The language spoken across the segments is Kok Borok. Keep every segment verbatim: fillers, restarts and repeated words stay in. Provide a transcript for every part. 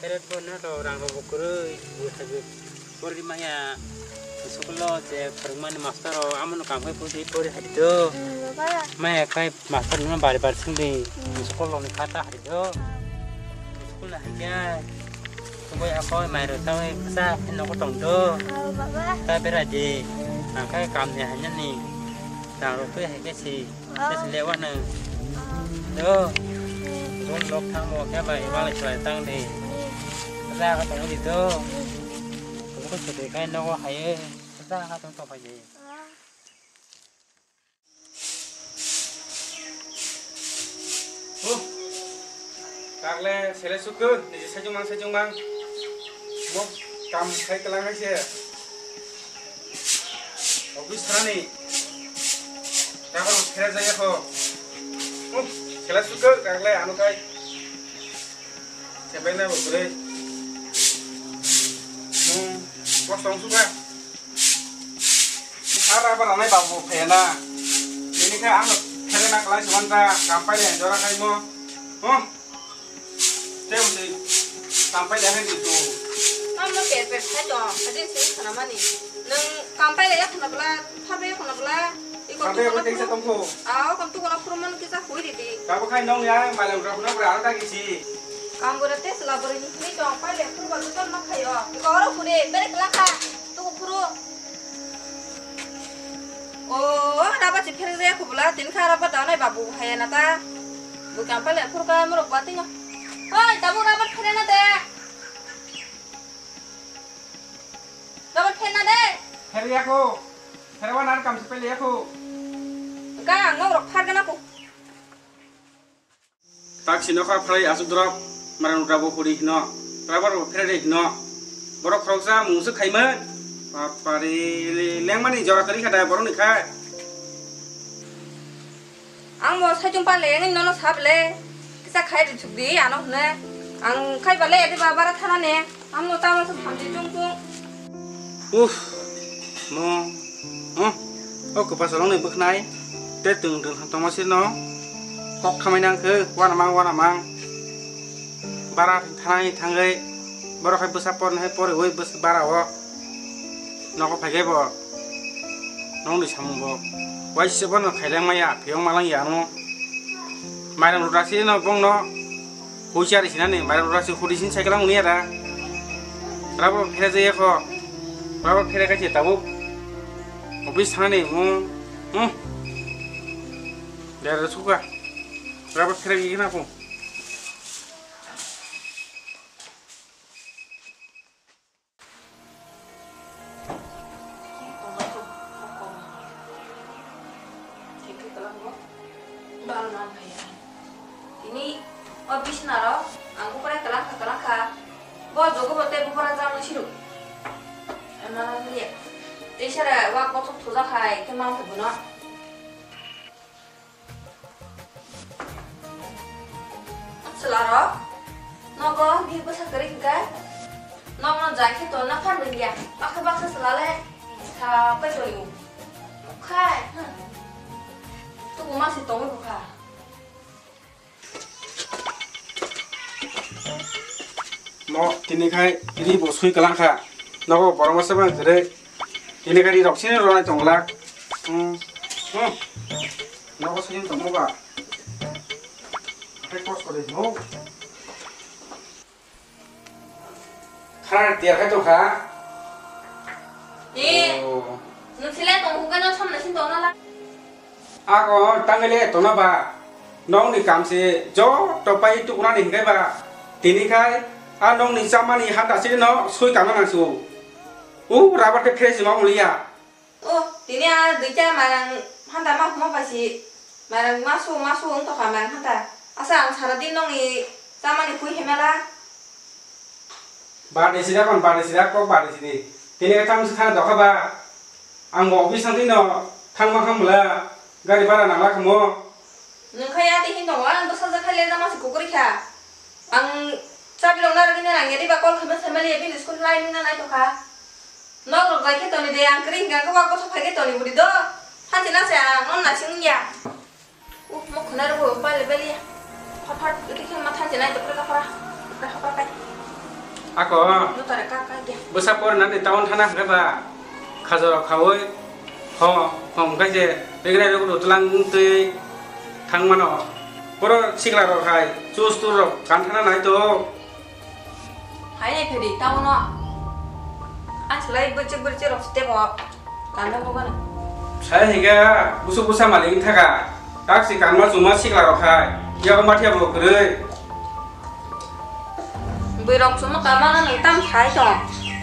Ere bo na to rang rok bo kwrwi, bo thabi. Pori maya school o je phwrwngmani master rok amono kam khai puri pori hai do. Baba. Maya khai master no bari bari singdi. Hmm. School rok ni kha ta hai do. School na hai khe. Tungkol ya koi mai rok ta wai kasa pheno ko tong do. Oh, baba. Ta bera di. Nang khai kam ni hai ni. Rang rok twi hai khe si. Tes lewa nang. Do. Bun lok thang mo khe bai wal khlai tang de. Za ka tong di do. Ko ko de kai no ko hai. Za ka tong to pai de. Huh. Takle sele sukku, niji sajung mang sajung mang. Mo kam khai kelang hai se. Office thanani. Takar khere jaya kho. Huh. Sele sukku, takle ano kai. Sebai na bukre. Hmm. Kos tong suka. Ara ba ranai babu phayana. Ini khe ano khere na kalai suman ta kampai le jora khai mo. Huh. Tei undi kampai le hai di tu. Tamo per per khai to, hajin sing khana mani. Nang kampai le yakhna bla, phabe yakhna bla. Iko kampai tu ko kona tengsa phuru-, tongkho. Ao, kon tu kona phuru man kisa hui di di. Kabo khai nong ya, malam rok na bra aro ta kisi. Kam bora te sela bora ni ni tong pai le phuru ba tu ton ma khayo. Iko oro phure, bere kla kha. Tu ko phuru. O, raba chi phere je khubla, tin kha raba da nai babu hai na ta. Bu kam pai le phuru ka murok ba tinga. Oi, tabu raba phere na de. Raba phere na de. Phere ya ko. Phere wa nar kam se pele ya ko. Ka ang nok rok phar gana ko. Tak sino kha phalai aswk drop, marang rok bo huri hino, rubber bo phere hino. Borok khoroksa mungsa khaimai. Bapare, le-, lengmani jora kwrwi kha da borokni khai. Ang bo saichung pale, ang nono sable, kisa khai rwchuk di, ano hwnwi. Ang khai bale, adi ba bara thana ne. Ang no tamo se thamchi chung chung. Uff, mo, oh, o kwpasarokni bwkhnai, tei twng twng tongma sirino kok khamai nang khe, uanamang, uanamang. Bara thanai thangwi, borok hai bwsa pornai hai poriwi bwsa bara o nogo phaikhai bo. Nokni samung bo waisa bono khailangmaya, phiyok malangya ano. Mairang rwda sirino bongno. Huichar sinani, mairang rwda si hudi sin cycle ang uni ada. Rubber phere jaya kho. Rubber phere kaise tabuk. Office thanani mo. Hmm. Dera suka. Rubber phere gigi na ko. Tini o bisna ro ang bupra kalang kha, kalang kha. Bo jogo bo tei bupra jang siruk. Emana liya. Tei sara wa kothok thuja khai khe mang khe buno. Chwlarok, nogo bini bwsa kwrwi hwnkhe nokno jai khe tonna phan rwngya. Baksa baksa chwla le sapai tongo. Khai, hmm. Tubu masi tongwi bwkha. Mo tini khai ri bo sui kalang kha. Nogo borok masa bang kwrwi. Tini kari rok sini rok nai tong lak. Hmm. Hmm. Nogo sini tong ba. Hai kos kore no. Khara tiar khai tong kha. Eh. Oh. Nung sile tong hukano samna sin tong na la. Ako tangele tona ba, nokni kamse joto pai tukurani hinkai ba, tini khai a nokni chamani hata siri no sui kama nangsu. U rabar te fresh ma uliya. O, tini a duita marang hanta ma huma pasi, marang masu, masu wng tokha marang hanta. Asa ang sara din nokni chamani khui hemela. Bade sida kon, bade sida kok bade sidi. Tini ka tang sa dokha ba. Ang bo office thang tino thang ma kham bla gari bara nang la khamo. Nung khai ati hin tongo, ang bwsa ja khai le na masi kukuri kha. Ang chabi rok narwgwi narang ya diba call khaima saimali ya bini school line wngna nai tokha. Nok rok bai khe toni de ang kri hingka khe wa kothok phai khe toni budi do. Hanti na se ang non na sing ya. Uk mo khuna rok bo pale beli. Phat phat iti khe ma thanti nai tokra tokra. Tokra tokra kai. Ako, bwsa porinani town thana hwnkhe ba, khajarok khaui, ho, hom khe je, begrai rok rutlang twi thangmano. Boro sikla rok hai, chus tur rok kan thana nai to. Hai nai phedi town o. Ang slai bwchwk bwrwchwk rok site bo. Kanda bogana. Sai higa, busu busa malik thaka. Taksi kanma chuma sikla rok hai. Yago mathia bo kwrwi. Bwrwi rok chuma kanma no nang tam sai to.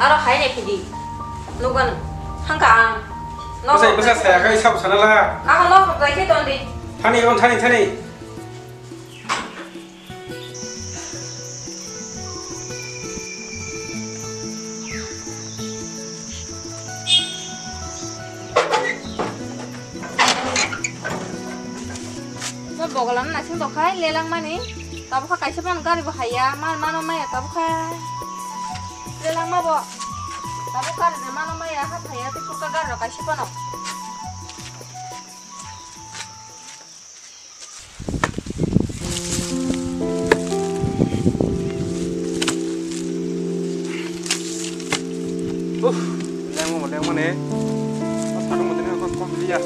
Aro hai nai phedi. Nugan hangka ang. Bwsai bwsa saya kai sab sana la. Ako nok rok jai khe ton di. Thani on thani thani. Bo bogolam naising tongkhai lelangmani. Tabukha kaisa phano gari bo haiya, mar mano maya tabukha lelangma bo. Tabuk gari de mano maya ha phaiya, tei purka gari rok kaisa phano. Uff, lengma, lengma ne. Mas kadung mutene kos kos liya.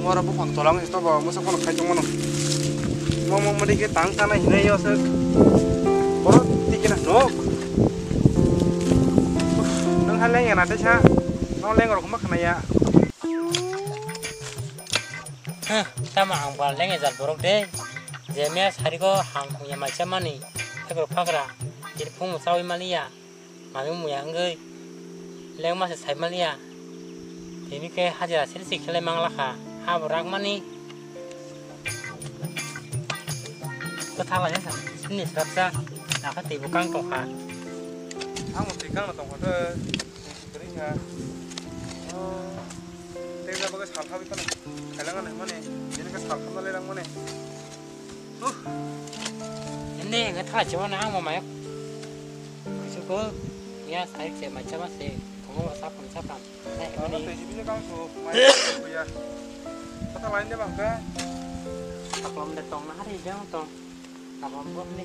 Mora bu kon tolang isto ba, musa kon khai tong mano. Mo, mo, mo, dike tang tana hinai yo se. Boro tikina nok. Uff, nang ha leng ya na te sa. Nang leng rok ma khna ya. Huh, tamo ang bal lengjak borok de. Je mia sarigo hang hungya maisa mani, phekro phagra, tirphung chawi maliya, mami muya wngwi lengma se sai maliya. Tini khe hajira siri si khelai mang lakha, ha bo rak mani. Kwthang lai sa, sini srapsa, nakha tei bo kang tongkha. Ang bo twi kang no tongkha de. Kwrwi kha. Oh. Tei jabo khe sal thabi phano. Khailangani hwnmani. Bini khe sal thamna lerang mani. Huh. Hindi, nge thala chimano ang mamaya. Kusuko, ya, sai se, mai chama se. Tongo ba sapam, sapam. Nai, ano hwnmani. Tei jibi je kang su, mai kuya. Kata lain de bang khe. Sapam de tong na hari jang tong. Saklam bwrwkni.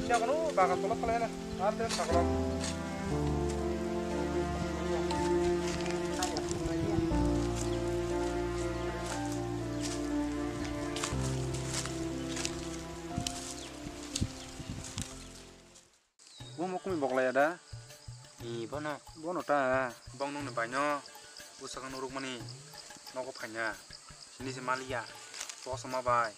Ini aku nu bagan tolok khalai na. Ar de saklam. Bo mo kumi boklaya da? Ni bono. Bono ta. Bong nungni baino bwsakang nurukmani nogo phaina. Sini se maliya. Kosom ma bai.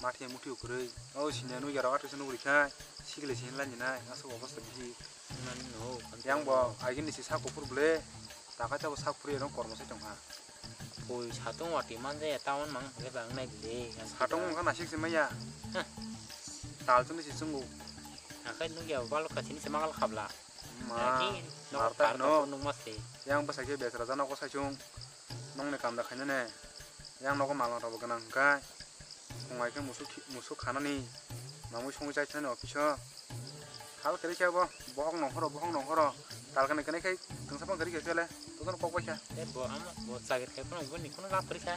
Mathiya muthi ukwrwi. O sini nukya rok athusa nugri khai. Sikle sini lani nai. Aswk obosta bisi. Nani no. Yang bo agini si sak kuphur ble. Taka chabo sak phuri erong kormo sai tongkha. Pui satung wati manja ya town mang hwnkhe bang nai bile. Satung wngkha nasik se maya. Hah. Tal chungni si chungo. Akai nukya balo kachini se mangal khabla. Ma, lagi nok narta tar no. Nok nukma se. Yang bwsai khe besra jana ko saichung. Nongni kamda khainane. Yang nogo malma rok bo gwnang hwnkhe. Wngnai khe musuk, musuk khanani. Mamui songwi chai thanani office o. Hal kwrwi khe bo, bohok nongkhoro, bohok nongkhoro. Tal kani kani khai tongsa phang kwrwi khe phiyale. Tokhno kok bai kha. E bo ama, bo chakri khai phano boni kono lab kwrwi kha.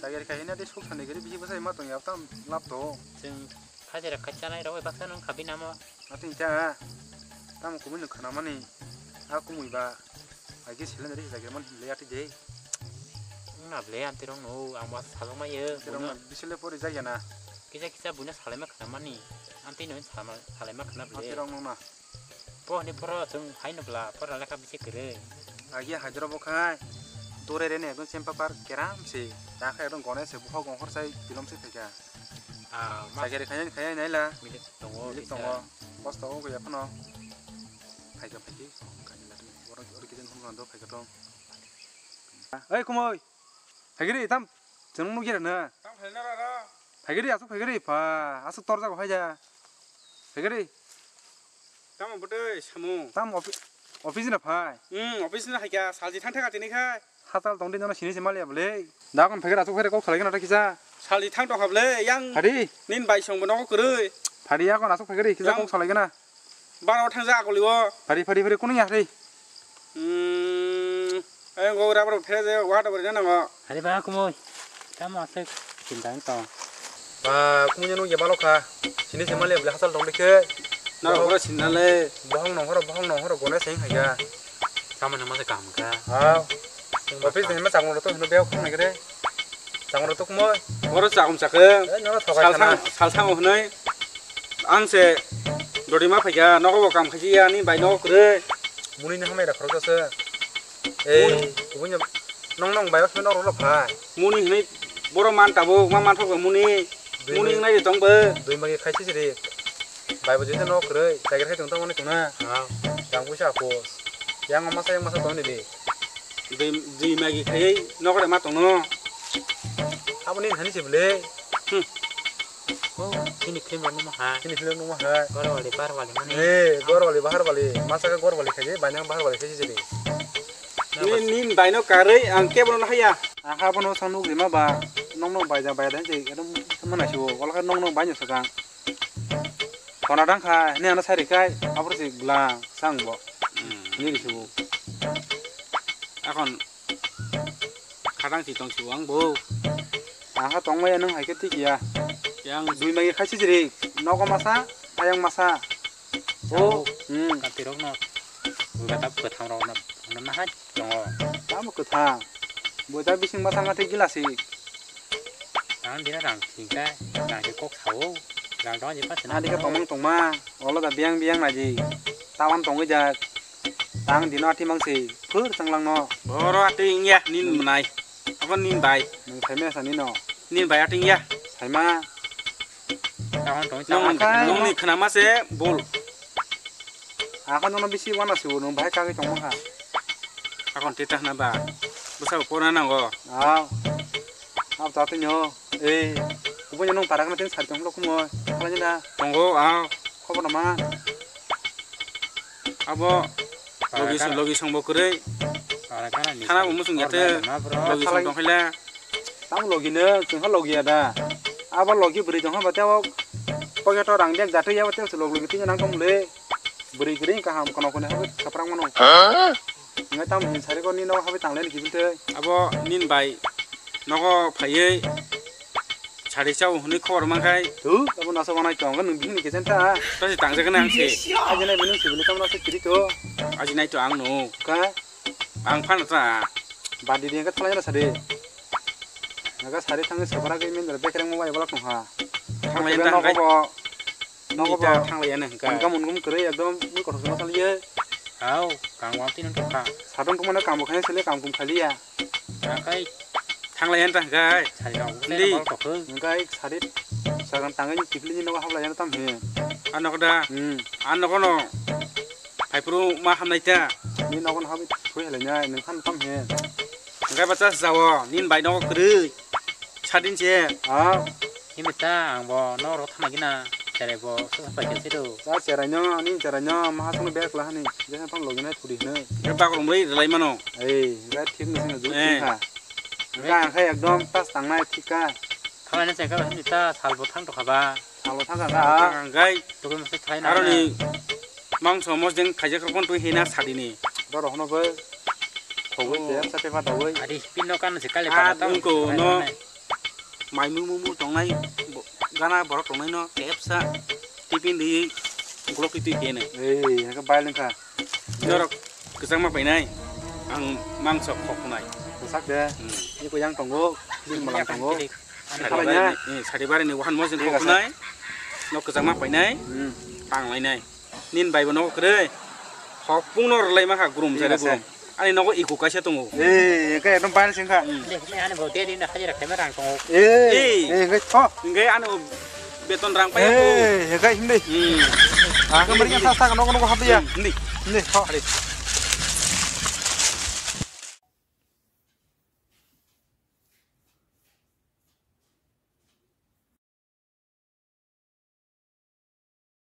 Chakri khai hina de suk sani kwrwi bisi bwsai ma tongya tam lab to. Chwng hajira khai chanai rok bai baksa nang khabi namo. Atwi ta. Tamo kumui no khanamani. A kumui ba. Aige silen de chakri man le atwi de. Wngna ble amtwi rok no ang ma sajak mai yo. Amtwi rok no bisile pori jak ya na. Kisa kisa buino salaima khna mani. Amtwi no salai ma khna ble. Amtwi rok no na. Pohni poro chwng hai no bla pora lekha bisi kwrwi. Agi haidro bo khai. Dore rene ekdom chempapar keram se. Ta khai ekdom gone se bukhok gonkhor sai bilom se phaikha. Ah, ma. Chakri khai khai naila. Milik tongo. Milik kisa. Tongo. Kosto o ya phano. Phaikha phaikhi. Kani lakni. Borok ori kijen hum gando phaikha tong. Oi kumoi. Phaikri tam. Chwng nukya na. Tam phaina ra ra. Phaikri asuk phaikri pa. Asuk torjak hai ja. Phaikri. Tamo bwtwi samung. Tam office na phai. Hmm, office na haikha salji thang thaka tini khai. Hatal tongdi nono sini se maliya bole. Da kon phaikri asuk phaikri kok salai gana ta kisa. Salji thang tongkha bole yang. Phadi. Nin bai song bo nogo kwrwi. Phadi ya kon asuk phaikri kisa kok salai gana. Baro thangja akoli o. Phari, phari, phari, kunu ya, phari. Hmm, ayang go rubber phere je, water bari na nango. Hari ba kumoi. Tamo aswk chinta wng tong. Ba, kumoi no ya balo kha. Sini se male bole hasal dong dekhe. Noro boro sinale. Bohong nonghoro, bohong nonghoro gone seng haiya. Tamo nang masa kaham kha. Ha. Office ni ma chakmoro to hino beo khong nagre. Chakmoro to kumoi. Boro chakum chakhe. Eh, noro thokai sana. Sal sang, sal sango hwnoi. Ang se dodi ma phaikha, nogo bo kam khaji ya, ni bai nogo kwrwi. Muni ni hamai rakhorok se. Ei, kubun nong nong bai o kheno rolo phai. Muni hwnwi boro man tabuk, ma man thok muni. Muni wngnai de tong bo. Dui magi khai sijiri. Bai bo jete no kwrwi, tiger khai tong tong mani tong na. Tang puisa apos. Yang masa yang masa tong ni di. Dui, dui magi khai nokre ma tong no. Abo ni hani se bole. Hmm. Oh, chini film rok numa hai. Chini film numa hai. Gorwali, Baharwali mani. Eh, Gorwali, Baharwali. Masa ka Gorwali khai, bai nang Baharwali khai sijiri. Ni, ni bai no karwi ang kebo no haya. Aha bono sang nuk rima ba. Nong nong bai ja bai da je. Adam mana siwo. Wala ka nong nong bai no sakang. Kona dang kha, hini ano sari kai, abro si gla sang bo. Hmm. Ni ri siwo. Akon kadang si tong siwo ang bo. Aha tong maya nang hai ke tik ya. Yang dui magi khai sijiri. Nogo masa, ayang masa. Oh, hmm. Katirok no. Buga tap kwthang rok no. Nang hai tongo. Tamo kwthang. Bo da bising masa ngate gilasi. Ang dina rang thingkha, rang se kok sao. Rang dong je pa sina. Ani ka tongmang tongma, olo da biang biang naji. Tawan tongwi jak. Tang dino ati mangsi, phur changlang no. Boro ati ingya nin mwnai. Abo nin bai. Nang thaimya sani no. Nin bai ati ingya. Saima. Tawan tong. Nong, nong ni khna ma se bol. Akon nono bisi wana sibo nung bahai kagwi tongma kha. Akon tita hna ba. Bwsa bo porna nango. Aw. Aw ta tini o. Ei. Kubo nung para kana tin sari tong lo kumo. Khala ni da. Tongo aw. Khobor nama. Abo. Logi song, logi song bo kwrwi. Thana bo musung yate. Logi song tong khaila. Tamo logi no, chwngkha logi ya da. Abo logi bwrwi tongkha ba tei o pocket o rang bag jatwi ya ba tei log logi twi nang tong le. Bwrwi kwrwi kaham kono kono habai saprang mano. Ngai tamo hin sari ko ni no habai tangle ni kibin tei. Abo nin bai nogo phaiwi sari chao hwnwi khobor mankhai. Tu abo naso banai tong nung bini kichen ta. Tasi tangjakna ang se. Aji nai bini sibini tamo naso kiri to. Aji nai to ang no. Ka. Ang phano ta. Badi di ka thalai na sari. Naga sari thangwi sabara gwi mindra bekreng mo bai bolak tongha. Thanglai na nogo hwnkhe. Bo. Nogo bo. Thanglai ya na hwnkha. Income income kwrwi ekdom mui kothok sima saliye. Hao, kang wam tino tongkha. Sadon tongmano kang bo khaina saliya kang kum khaliya. Akai. Thanglai ya na hwnkha. Sari rok. Ndi. Hwnkha sari sagan tangwi tipli ni nogo hablai ya na tam he. Ano kada. Hmm. Ano kono. Phaiphuru ma hamnai ta. Ni nogo no habwi thwi halai nai, nung khan tam he. Hwnkhe bacha jao, nin bai nogo kwrwi. Sadin se. Ah. Himita ang bo no ro thana gina. Cherai bo sa sa pai se do. Cha cherai no, ni cherai no, ma hasung bek la hani. Je han phang logi nai thudi hne. Ke bak rum rei relai mano. Ei, ga thik ni sing ju thik ha. Ga ang khai ekdom tas tang nai thik ka. Thalai na chengkha himita sal bo thang to khaba. Salo thangkha kha. Thangkha kha, gai. Tokoi masa thai na. Aroni mangso mosdeng khaijak rok pon twi hina sadini. Borok hono bai. Khogoi te sa pepa dawai. Adi pin no kan se kale. Ah, para ta. Tungko no. Mai mu mu mu tongnai. Gana borok tongnai no kepsa. Tipin di. Golok twi twi kene. Ei, haka bai lengkha. Norok kwchangma painai. Ang mangso khoknai. Kwchak de. Hmm. Iko yang tongo. Bil malang tongo. Sari bari ni, eh, sari bari ni wahan mo jeng khoknai. No kwchangma painai. Hmm. Tanglainai. Nin bai bo no kwrwi. Hokpung no rwlai ma kha grum jani grum. Ani nogo iko kaisa tongo. Eh, ekha ekdom bai sing kha. Hmm. Ani bo de din hajira khaima rang tongo. Eh, eh, tho. Ngai ano beton rang pai. Eh, ekha hindi. Hmm. Ah, kamari yang sa sa nogo nogo hapya. Hindi. Hindi, tho.